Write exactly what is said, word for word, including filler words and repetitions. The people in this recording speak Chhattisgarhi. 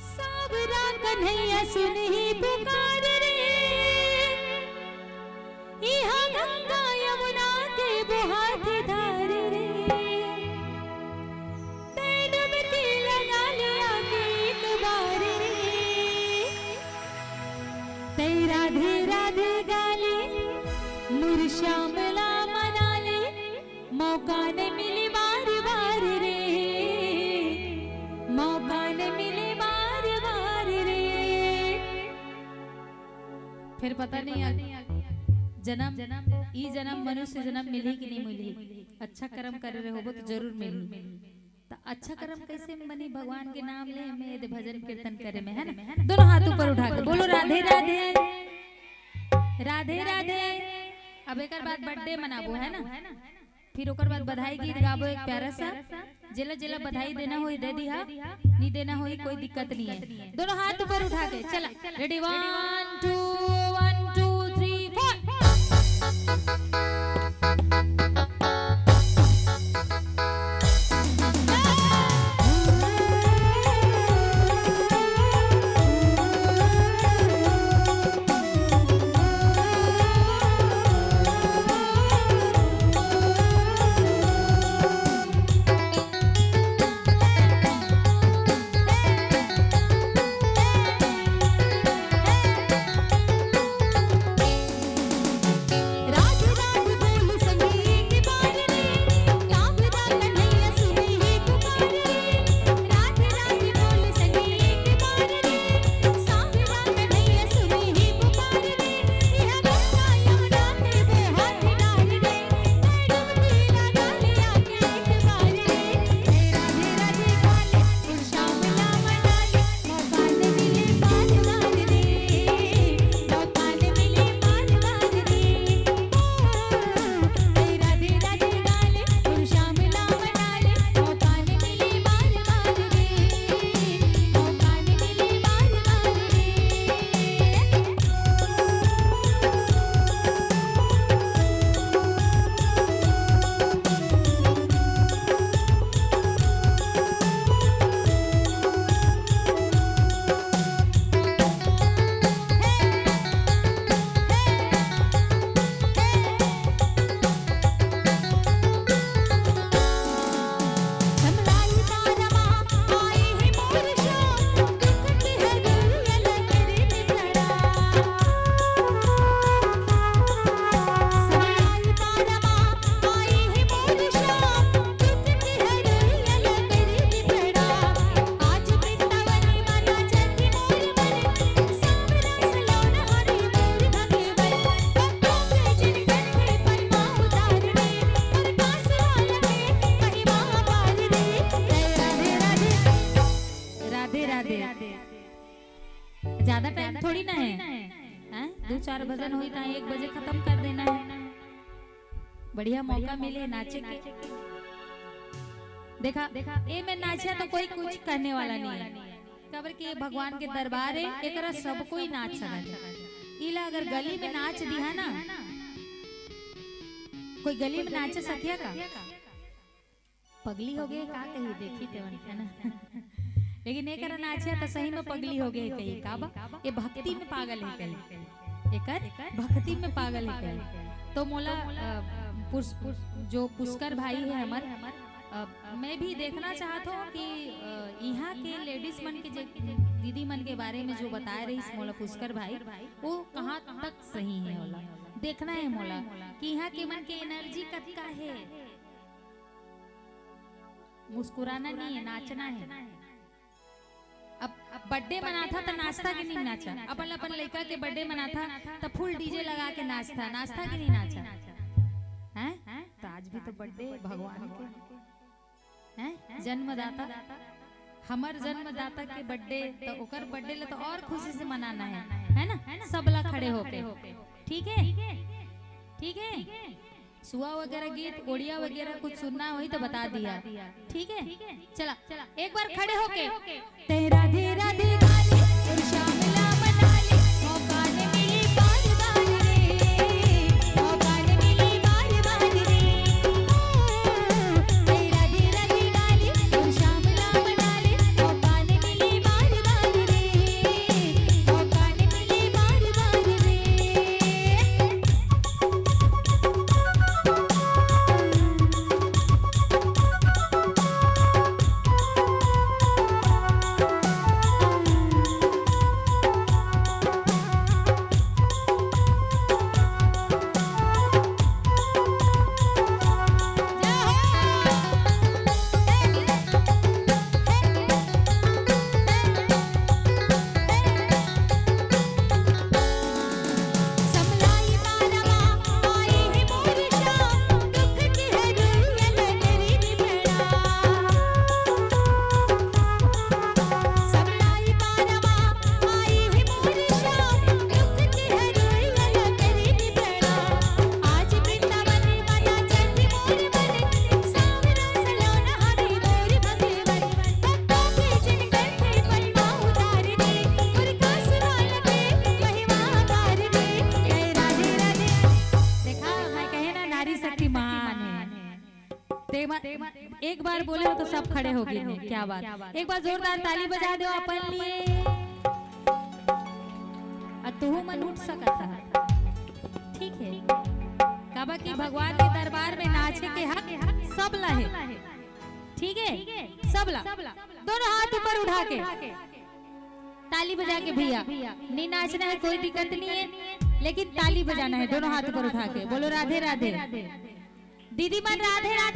सावरा कन्हैया सुनही पुकार रे, इहाँ गंगा यमुना के बोहाथे धार रे। तैं डुबकी लगा ले आके एक बार रे, तैं राधे राधे गा ले, मोर श्याम ला मना ले, मौका न मिले बार बार रे, मौका न मिले बार बार रे। फिर पता नहीं आ-, जन्म, ई जन्म मनुष्य जन्म मिलही कि नहीं मिलही। अच्छा कर्म करे रहे होबो तो जरूर मिलही। त अच्छा कर्म कैसे बनी? भगवान के नाम ले में, एदे भजन कीर्तन करे में, है ना? दोनों हाथ ऊपर उठा के बोलो, राधे राधे, राधे राधे। अब एकर बाद birthday मनाबो, है ना? फिर ओकर बाद बधाई गीत गाबो एक प्यारा सा। जेला जेला बधाई देना होई दे दिहा, नी देना होई कोई दिक्कत नहीं है। दोनों हाथ ऊपर उठा के चला, ready, one two, one two three four। Radhe Radhe. ज्यादा टाइम थोड़ी ना है, हैं? दो चार भजन होई त एक बजे खत्म कर देना है। बढ़िया मौका मिले नाचे के। देखा, ए में नाचा तो कोई कुछ कहने वाला नहीं है, काबर के ये भगवान के दरबार है, एकरा सब कोई नाच सकत है। इला अगर गली में नाच दिहा ना, कोई गली में नाच सकिया का? पगली हो गए का कही, देखी तेवन, है ना? लेकिन एकर नाचिया तो सही में पगली हो गए कही, का बा? ये भक्ति में पागल है कही, एकर भक्ति में पागल है कही। तो मोला, अ, पुस-, पुस-, जो पुष्कर भाई है हमर, अ, मैं भी देखना चाहत हूँ कि, अ, यहाँ के लेडीज मन के, जे दीदी मन के बारे में जो बताए रहिस मोला पुष्कर भाई, वो कहाँ तक सही है, ओला देखना है मोला कि यहाँ के मन के एनर्जी कतका है। मुस्कुराना नहीं है, नाचना है। अब बर्थडे मनाथा त नाचथा कि नहीं नाचा? अपन अपन लइका के बर्थडे मनाथा त फुल डीजे लगा के नाचथा, नाचथा कि नहीं नाचा? हैं? तो आज भी तो बर्थडे भगवान के, हैं, जन्मदाता, हमर जन्मदाता के बर्थडे, तो ओकर बर्थडे ला तो और खुशी से मनाना है, है ना? सबला खड़े होके, ठीक है, ठीक है। सुआ वगैरह गीत, ओड़िया वगैरह कुछ सुनना होही तो बता दिया, ठीक है? चला, एक बार खड़े होके। तेरा धीरा धीरा ते म-, एक बार बोले हो तो सब खड़े हो गे हे। क्या बात, एक बार जोरदार ताली बजा दो अपन लिए। अउ तुहू मन उठ सकत हा, ठीक हे? काबर कि भगवान के दरबार में नाचे के हक सबला हे, ठीक हे? सबला, दोनों हाथ ऊपर उठा के ताली बजा के। भैया, नहीं नाचना है, कोई दिक्कत नहीं है, लेकिन ताली बजाना है दोनों हाथ ऊपर उठा के। बोलो राधे राधे। दीदी मन राधे राधे।